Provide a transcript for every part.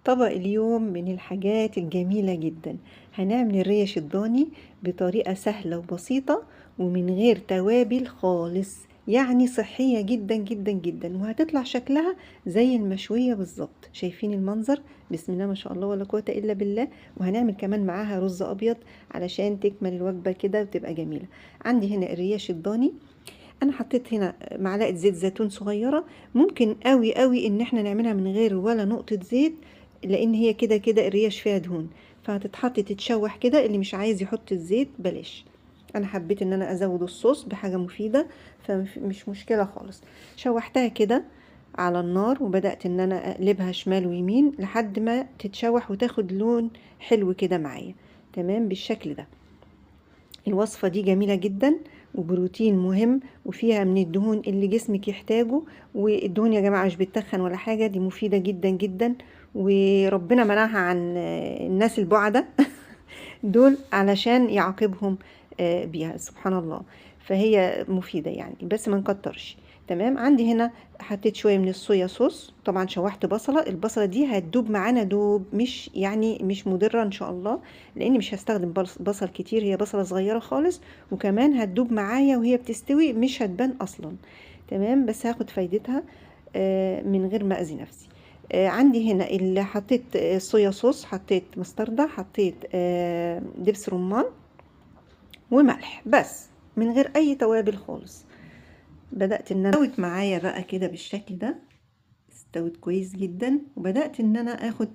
طبق اليوم من الحاجات الجميلة جدا. هنعمل الريش الضاني بطريقة سهلة وبسيطة ومن غير توابل خالص، يعني صحية جدا جدا جدا، وهتطلع شكلها زي المشوية بالظبط. شايفين المنظر؟ بسم الله ما شاء الله ولا قوة إلا بالله. وهنعمل كمان معاها رز أبيض علشان تكمل الوجبة كده وتبقى جميلة. عندي هنا الريش الضاني، انا حطيت هنا معلقة زيت زيتون صغيرة، ممكن قوي قوي ان احنا نعملها من غير ولا نقطة زيت، لان هي كده كده الريش فيها دهون، فهتتحط تتشوح كده. اللي مش عايز يحط الزيت بلاش، انا حبيت ان انا ازود الصوص بحاجة مفيدة فمش مشكلة خالص. شوحتها كده على النار وبدأت ان انا اقلبها شمال ويمين لحد ما تتشوح وتاخد لون حلو كده معايا، تمام بالشكل ده. الوصفة دي جميلة جدا وبروتين مهم وفيها من الدهون اللي جسمك يحتاجه، والدهون يا جماعة مش بتتخن ولا حاجة، دي مفيدة جدا جدا، وربنا منعها عن الناس البعدة دول علشان يعاقبهم بيها سبحان الله، فهي مفيدة يعني بس ما نكترش. تمام. عندي هنا حطيت شوية من الصويا صوص، طبعا شوحت بصلة، البصلة دي هتدوب معانا دوب، مش يعني مش مضرة ان شاء الله، لان مش هستخدم بصل كتير، هي بصلة صغيرة خالص، وكمان هتدوب معايا وهي بتستوي مش هتبان اصلا. تمام، بس هاخد فايدتها من غير ما اذي نفسي. عندي هنا اللي حطيت صويا صوص، حطيت مستردة، حطيت دبس رمان وملح بس، من غير اي توابل خالص. بدأت ان انا استوت معايا بقى كده بالشكل ده، استوت كويس جدا. وبدأت ان انا اخد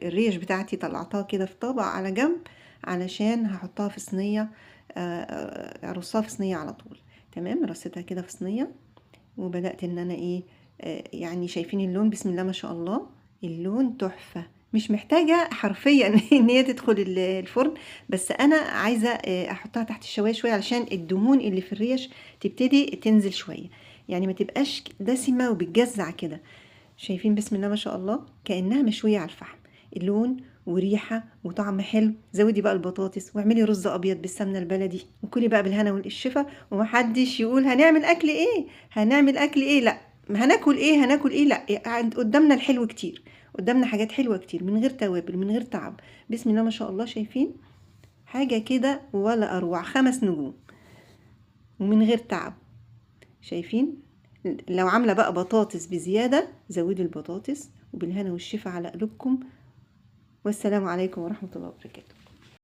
الريش بتاعتي، طلعتها كده في طبق على جنب علشان هحطها في صينية، ارصها في صينية على طول. تمام، رصيتها كده في صينية، وبدأت ان انا ايه، يعني شايفين اللون بسم الله ما شاء الله، اللون تحفة، مش محتاجة حرفيا ان هي تدخل الفرن، بس انا عايزة احطها تحت الشواية شوية علشان الدهون اللي في الريش تبتدي تنزل شوية، يعني ما تبقاش دسمة وبتجزع كده. شايفين بسم الله ما شاء الله كأنها مشوية على الفحم، اللون وريحة وطعم حلو. زودي بقى البطاطس واعملي رز ابيض بالسمنة البلدي، وكلي بقى بالهنا والشفا، ومحدش يقول هنعمل اكل ايه، هنعمل اكل ايه، لا هناكل ايه، هناكل ايه، لا قدامنا الحلو كتير، قدامنا حاجات حلوة كتير من غير توابل من غير تعب. بسم الله ما شاء الله، شايفين حاجة كده ولا أروع، 5 نجوم ومن غير تعب. شايفين لو عاملة بقى بطاطس بزيادة زودي البطاطس، وبالهنا والشفا على قلوبكم. والسلام عليكم ورحمة الله وبركاته.